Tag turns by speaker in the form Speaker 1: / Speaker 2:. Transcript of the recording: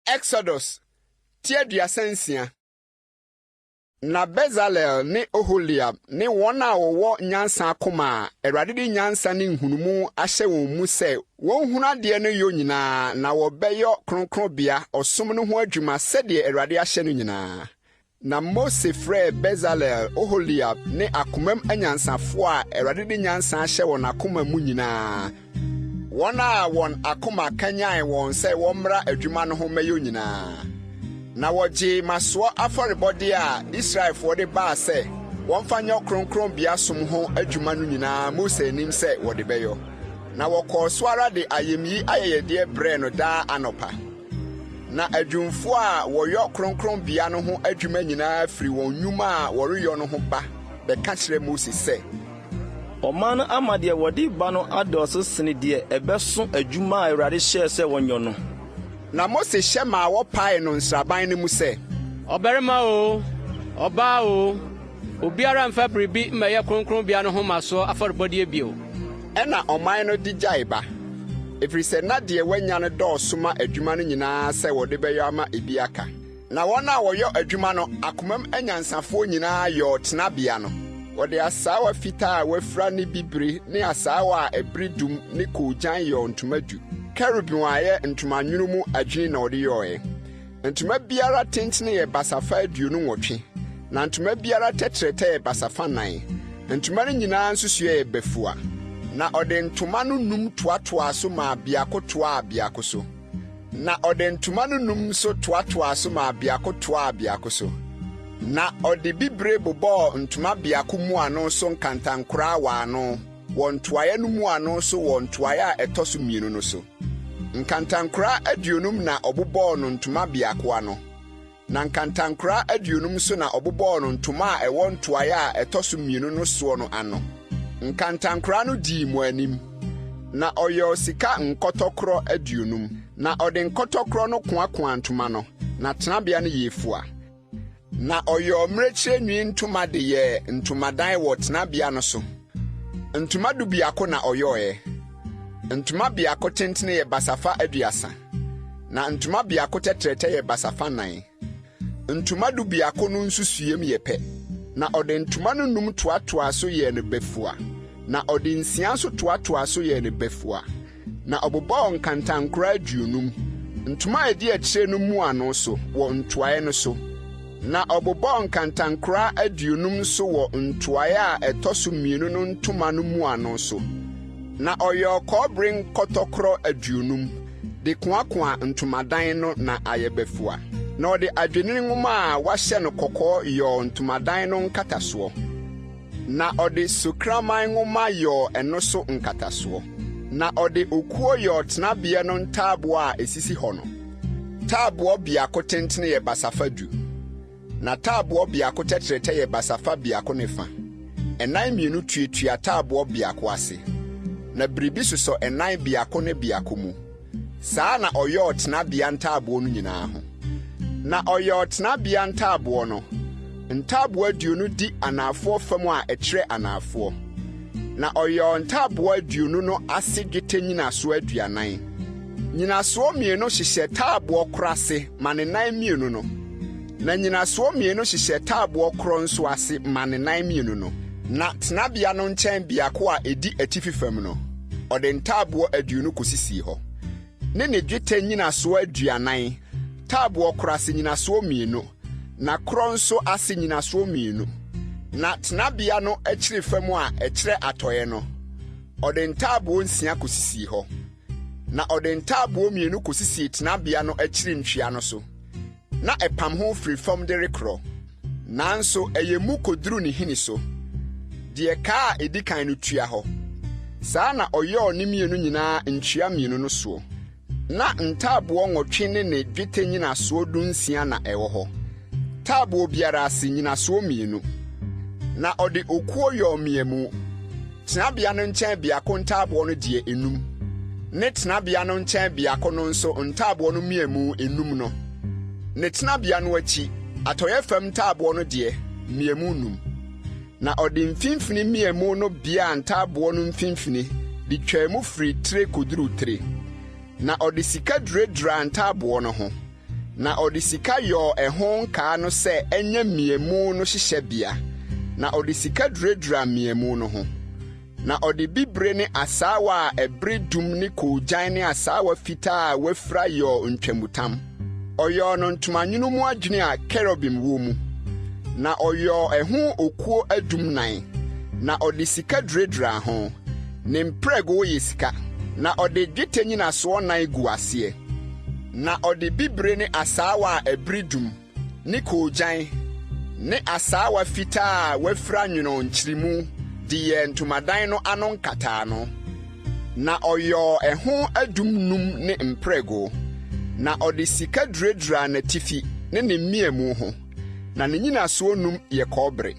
Speaker 1: Exodus ti 36. Na Besaleel ne Oholiab ne wɔn a wɔwɔ nyansa akoma a Awurade de nyansa ne nhunumu ahyɛ wɔn mu sɛ wɔnhunu adeɛ no yɔ nyinaa na wɔbɛyɔ kronkronbea ɔsom no ho adwuma sɛdeɛ Awurade ahyɛ no nyinaa. Na Mose frɛɛ Besaleel, Oholiab ne akomam anyansafoɔ a Awurade de nyansa ahyɛ wɔn akoma mu nyinaa, wɔn a wɔn akoma kanyan wɔn sɛ wɔmmra adwuma no ho mmɛyɔ nyinaa. Na wɔgyee mmasoɔ afɔrebɔdeɛ a Israelfoɔ de baa sɛ wɔmfa nyɛ kronkronbea som ho adwuma no nyinaa Mose anim sɛ wɔde bɛyɔ. Na wɔkɔɔ so ara de ayamyi ayɛyɛdeɛ brɛɛ no daa anɔpa. Na adwumfoɔ a wɔyɔ kronkronbea no ho adwuma nyinaa firi wɔn nnwuma a wɔreyɔ no ho ba bɛka kyerɛ Mose sɛ,
Speaker 2: Ɔman no ama deɛ wɔde ba no adɔɔso sene deɛ ɛbɛso adwuma a Awurade hyɛɛ sɛ wɔnyɔ no.
Speaker 1: Na Mose hyɛ maa wɔpaee no nsraban no mu sɛ.
Speaker 3: Ɔbarima oo, ɔbaa oo, obiara mmfa biribi mmɛyɛ kronkronbea no ho mmasoɔ afɔrebɔdeɛ bio.
Speaker 1: Ɛnna ɔman no de gyae ba, ɛfiri sɛ na deɛ wɔanya no dɔɔso ma adwuma no nyinaa sɛ wɔde bɛyɔ ama ebi aka. Na wɔn a wɔyɔ adwuma no akomam anyansafoɔ nyinaa yɔɔ tenabea no. Wɔde asaawa fitaa a wɔafira ne bibire ne asaawa a ɛbere dum ne koogyan yɔɔ ntoma du. Kerubim a ɛyɛ ntomanwono mu adwini na wɔde yɔeɛ. Ntoma biara tentene yɛ basafa 28, na ntoma biara tɛtrɛtɛ yɛ basafa 4. Ntoma no nyinaa nsusuiɛ yɛ bafua. Na ɔde ntoma no num toatoaa so maa biako toaa biako so. Na ɔde ntoma no num nso toatoaa so maa biako toaa biako so. Na ɔde bibire bobɔɔ ntoma biako mmuano so nkantankoraa wɔ ano wɔ ntoaeɛ no mmuano so wɔ ntoaeɛ a ɛtɔ so mmienu no so. Nkantankoraa 50 na ɔbobɔɔ no ntoma biako ano, na nkantankoraa 50 nso na ɔbobɔɔ no ntoma a ɛwɔ ntoaeɛ a ɛtɔ so mmienu no soɔ no ano. Nkantankoraa no dii mo anim. Na ɔyɔɔ sika nkɔtɔkorɔ 50, na ɔde nkɔtɔkorɔ no koakoaa ntoma no, na tenabea no yɛɛ fua. Na ɔyɔɔ mmirekyie nwi ntoma de yɛɛ ntomadan wɔ tenabea no so. Ntoma 11 na ɔyɔeɛ. Ntoma biako tentene yɛ basafa 30, na ntoma biako tɛtrɛtɛ yɛ basafa 4. Ntoma 11 no nsusuiem yɛ pɛ. Na ɔde ntoma no num toatoaa so yɛɛ no bafua, na ɔde nsia nso toatoaa so yɛɛ no bafua. Na ɔbobɔɔ nkantankoraa 50, ntoma a ɛdi akyire no mmuano so wɔ ntoaeɛ no so. Na ɔbobɔɔ nkantankoraa 50 nso wɔ ntoaeɛ a ɛtɔ so mmienu no ntoma no mmuano so. Na ɔyɔɔ kɔbere nkɔtɔkorɔ 50 de koakoaa ntomadan no na ayɛ bafua. Na ɔde adwennini nwoma a wɔahyɛ no kɔkɔɔ yɔɔ ntomadan no nkatasoɔ. Na ɔde sukraman nwoma yɔɔ ɛno so nkatasoɔ. Na ɔde okuo yɔɔ tenabea no ntaaboɔ a esisi hɔ no. Taaboɔ biako tentene yɛ basafa 10, na taaboɔ biako tɛtrɛtɛ yɛ basafa 1 ne fa. Ɛnan mmienu tuatua taaboɔ biako ase, na biribi sosɔ ɛnan biako ne biako mu. Saa na ɔyɔɔ tenabea ntaaboɔ no nyinaa ho. Na ɔyɔɔ tenabea ntaaboɔ no, ntaaboɔ 20 di anaafoɔ fam a ɛkyerɛ anaafoɔ. Na ɔyɔɔ ntaaboɔ 20 no ase dwetɛ nnyinasoɔ 40. Nnyinasoɔ mmienu hyehyɛ taaboɔ korɔ ase ma ne nan mmienu no, na nnyinasoɔ mmienu hyehyɛ taaboɔ korɔ nso ase ma ne nan mmienu no. Na tenabea no nkyɛn biako a ɛdi atifi fam no, ɔde ntaaboɔ 20 kɔsisii hɔ, ne ne dwetɛ nnyinasoɔ 40, taaboɔ korɔ ase nnyinasoɔ mmienu, na korɔ nso ase nnyinasoɔ mmienu. Na tenabea no akyiri fam a ɛkyerɛ atɔeɛ no, ɔde ntaaboɔ nsia kɔsisii hɔ. Na ɔde ntaaboɔ mmienu kɔsisii tenabea no akyiri ntwea no so, na ɛpam ho firi fam de rekorɔ, nanso ɛyɛ mu kɔduru ne hini so, deɛ kaa a ɛdi kan no tua hɔ. Saa na ɔyɔɔ ne mmienu nyinaa ntwea mmienu no soɔ. Na ntaaboɔ 8 ne ne dwetɛ nnyinasoɔ 16 na ɛwɔ hɔ, taaboɔ biara ase nnyinasoɔ mmienu. Na ɔde okuo yɔɔ mmeamu, tenabea no nkyɛn biako ntaaboɔ no deɛ enum, ne tenabea no nkyɛn biako no nso ntaaboɔ no mmeamu enum no. Ne tenabea no akyi, atɔeɛ fam ntaaboɔ no deɛ, mmeamu num. Na ɔde mfimfini mmeamu no beaa ntaaboɔ no mfimfini de twaa mu firi tire kɔduruu tire. Na ɔde sika duraduraa ntaaboɔ no ho. Na ɔde sika yɔɔ ɛho nkaa no sɛ ɛnyɛ mmeamu no hyehyɛbea, na ɔde sika duraduraa mmeamu no ho. Na ɔde bibire ne asaawa a ɛbere dum ne koogyan ne asaawa fitaa a wɔafira yɔɔ ntwamutam. Ɔyɔɔ no ntomanwono mu adwini a kerubim wɔ mu. Na ɔyɔɔ ɛho okuo adum nan, na ɔde sika duraduraa ho. Ne mprɛgow yɛ sika. Na ɔde dwetɛ nnyinasoɔ nan guu aseɛ. Na ɔde bibire ne asaawa a ɛbere dum, ne koogyan, ne asaawa fitaa a wɔafira nwonoo nkyeremu de yɛɛ ntomadan no ano nkataano. Na ɔyɔɔ ɛho adum num ne mprɛgow. Na ɔde sika duraduraa n'atifi ne ne mmeamu ho. Na ne nnyinasoɔ num yɛ kɔbere.